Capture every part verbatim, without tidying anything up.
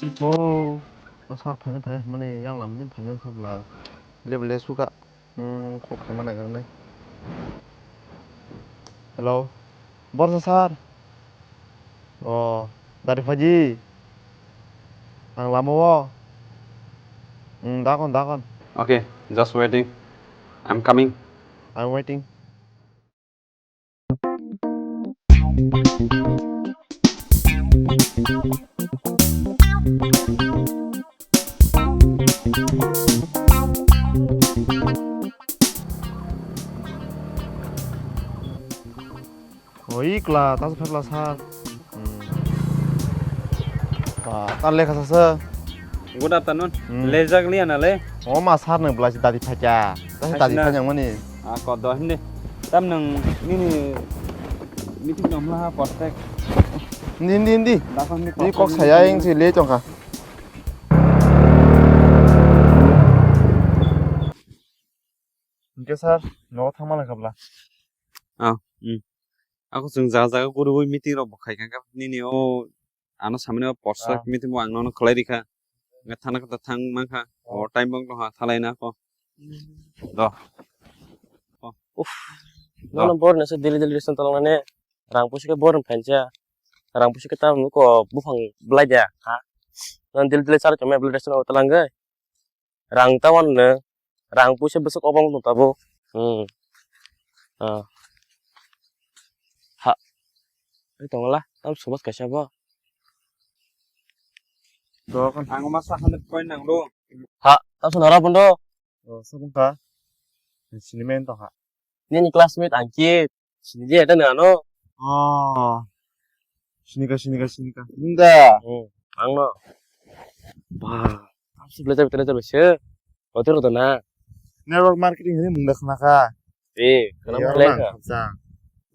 Oh, sak phai phai mani yang lam din phai kha bla. Level le suka. Hmm, kok khe mana ganai. Hello. Borsa sir. Oh, dari phaji. Ang lama o. Hmm, dakon, dakon. Okay, just waiting. I'm coming. I'm waiting. Oi kla, tas phepla sir. Hmm. Ba, ta lekha sasa. Good afternoon. Hmm. Lejak liya na le? O ma sir nang belai si dadi phaikya. Ta si dadi phaikya mani. Ah, ko do hindi. Tam nang nini meeting dong lah, contact. Hindi, hindi, hindi. Dakon hindi. Ni kok saya yang si le tongkha. Hingke sir, nogo thangma lai kabla. Ah, hmm. Ako chwng jaga jaga guriwi meeting rok bo khai kha, nini o ano samani o poster meeting bo ang nono khlai rikha. Nga thana kata thang mankha. O time bang tongkha thalai na ko. Do. Uff. Nono bor nasa daily daily restaurant talang ne. Rang pusi ke bor phancha. Rang pusi ke tam ko buphang belai dia. Ha. Nono daily daily char kame belai restaurant talang gai. Rang ta wan ne, rang puisa bwswk obong tong tabuk. Hmm. Ah. Ha. Ai tong la, tam subas kaisa bo. Ang ma sa hundred point nang do. Ha, tam suna ra bondo. Oh, sabung ka. Sini men to ha. Nini classmate Ankit. Sini je eta nang ano. Oh. Sinika, sinika, sinika. Nda. Hmm. Angno. Ba. Asli belajar betul belajar bese. Otir otir na. Network marketing ini mungda kena ka. Eh, kenapa Iya, belajar? Bang, Bang.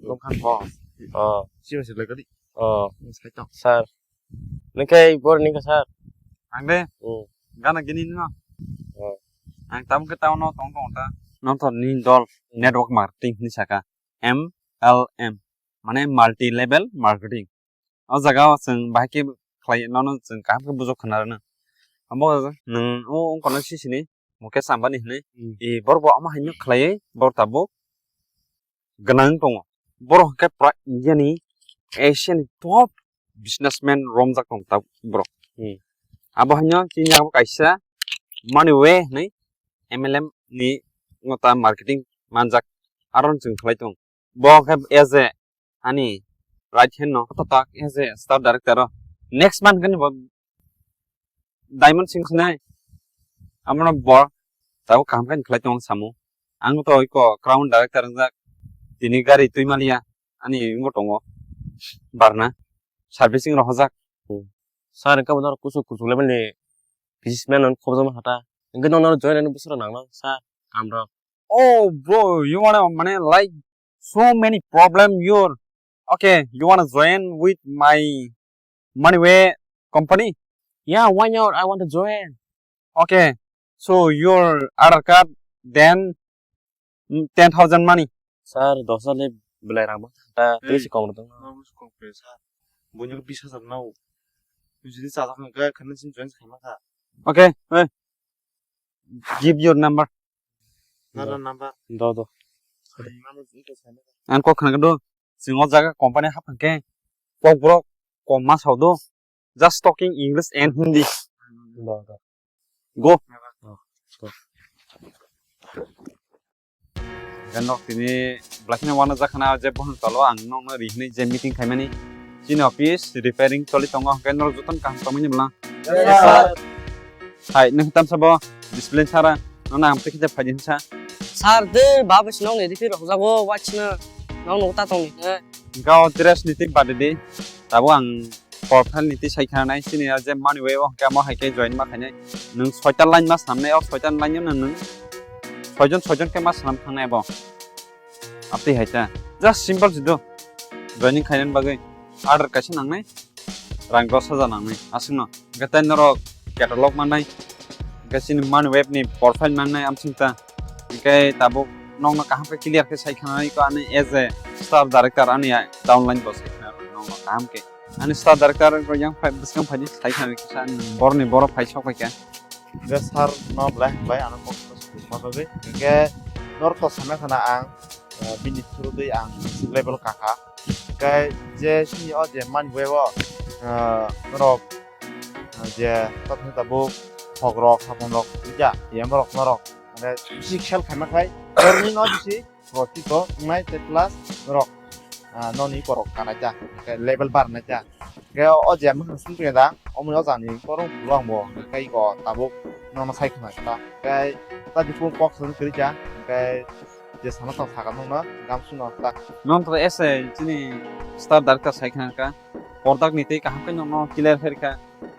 Long kan bos. Oh. Siapa sih lagi? Oh. Ini saya tahu. Sir. Nengkai bor nengka sir. Ang de. Hmm. Gana gini no. Oh. Ang tamu ke tahu no tong tong ta. Nonton ni dol network marketing ni saka. M L M. Mane multi level marketing. O jaga o chwng bahai khe khlai, nono chwng kaham khe bujok khna rwna. Abo nwng o wngkha no sisini Mukesh Ambani hinwi. Hmm. I borok bo omo haino khlaiwi borok tabuk gwnang tongo. Borok hwnkhe pura India ni Asia ni top businessman romjak tong tabuk borok. Hmm. Abo haino chini abo kaisa Money Way hinwi M L M ni ngota marketing manjak, aro chwng khlai tong. Bo khe as a ani right hand no koto tak as a staff director o. Next month khe bo Diamond Singh khnai. Amono bo tabuk kaham khe khlai tong samo. Ang to iko crown director wngjak. Tini gari twi maliya ani wngbo tongo. Barna servicing rohorjak. Sir, wngkha bo norok kuchuk kuchuk level ni businessman no khobjagma kha ta. Wngkhe nono join ani bwswk rok nang nang sir, kam rok. Oh, bro, you wanna, mane, like, so many problem your, okay, you wanna join with my Money Way company? Yeah, why not? I want to join. Okay, so your Aadhaar card, then, mm, ten thousand money. Sir, dos hajar le belai rang bo. Ta tei Hey. Si kong rwdong. Nono se kok pe sa. Buini bis hajar nao. Twi jodi chajak hwnkhe khana sin join khaima kha. Okay, hey. Give your number. Nana number. Do, do. Ang kok khna do. Chwng o jaga company hap hwnkhe kok borok kom ma sao do. Just talking English and Hindi. Do, do. Go. Ganok tini blakhina wana jakhana je bohon tolo ang nokno ri hinwi je meeting khaimani. Chini office repairing choli tongo, hwnkhe norok jotono kaham tongmani bwla. Yes, sir. Hai, nwng tamsa bo discipline sara, nono ang tei khete phai di hinsa. Sir, de baba sino ngi dikhi rokjago, watch na. Nong nong ta tong ni. Gao dress ni tik bade di. Tabo ang profile ni twi sai khna nai, chini ya je Money Way o hwnkhe amo hai khe join ma khainai. Nwng soita line ma swnam nai, o soita line no nwng soijon soijon khe ma swnam thang nai abo. Abtwi hai ta. Just simple se do. Joining khainani bagwi order kaisa nang nai. Rang dos hajar nang nai. Aswk no. Hwnkhe tei norok catalog man nai. Hwnkhe chini Money Way ni profile man nai amsing ta. Hwnkhe tabuk nokno kaham khe clear khe sai khna nai ko ani as a staff director ani downline bo sai khna nokno kaham khe. Ani staff darkar rok yang phai, bwskang phai di, sai kha kisa, ani borni borok phai sok pai kha. Hwnkhe sir no belai hambai, ano kok kok bagwi. Hwnkhe norok to sana khana ang, eh, bini through dwi ang level kakha. Hwnkhe je sini o je mani webo, eh, norok, eh, je tabuk hok rok, hapong rok, ya, yem rok norok. Hwnkhe bisi khel khaima khai, norni no bisi profit bo wngnai tei plus norok, ah, noni borok kanai ta, level barnai ta. Hwnkhe o je mwkhang simi tongya da, omo ni o jani borok ulo ang bo, hwnkhe iko tabuk nono sai khna ta. Hwnkhe ta biphuru kok song kwrwi kha, hwnkhe je sana tong sakha nokno gamsung no ta. Nong to ese chini staff director sai khna kha, pordak ni tei kaham khe nokno clear khe rikha.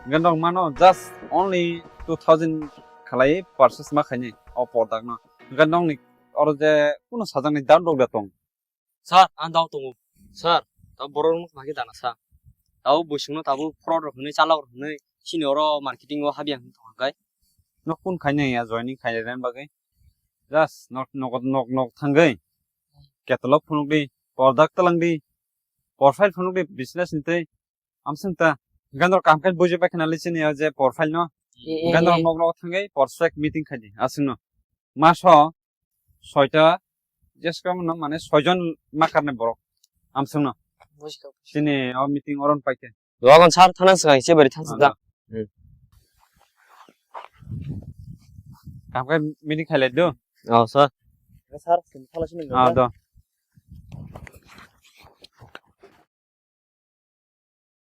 Hwnkhe nok mano just only two thousand khalai purchase ma khaini o pordak no. Hwnkhe nokni oro je kunu sajakni doubt rok da tong? Sir, ang doubt tongo. Sir, ta borok rok no khnakhe dana sa. Tabo bwswk no tabo fraud rok hwnwi, chalok rok hwnwi, chini oro marketing o habya hwnwi tongkha khe. No kun khaina ya joining khaina bagwi? Just nok, nok, nok, nok thangwi. Catalog phunuk di, pordak talang di, profile phunuk di, business ni tei. Amswng ta. Gandor kam khe buji pai khna lichin ya je profile no. Gandor nok nok thangwi prospect meeting khai di. Aswng no. Maso soita, jesukam no mane soijon makar ni borok. Amswng no. Buji kha. Chini o meeting oron pai khe. Dogan sir thana swkang se bari thang sida. Kam khe meeting khai lai do. Oh, sir. Sir, sin phala sini. Ah, do.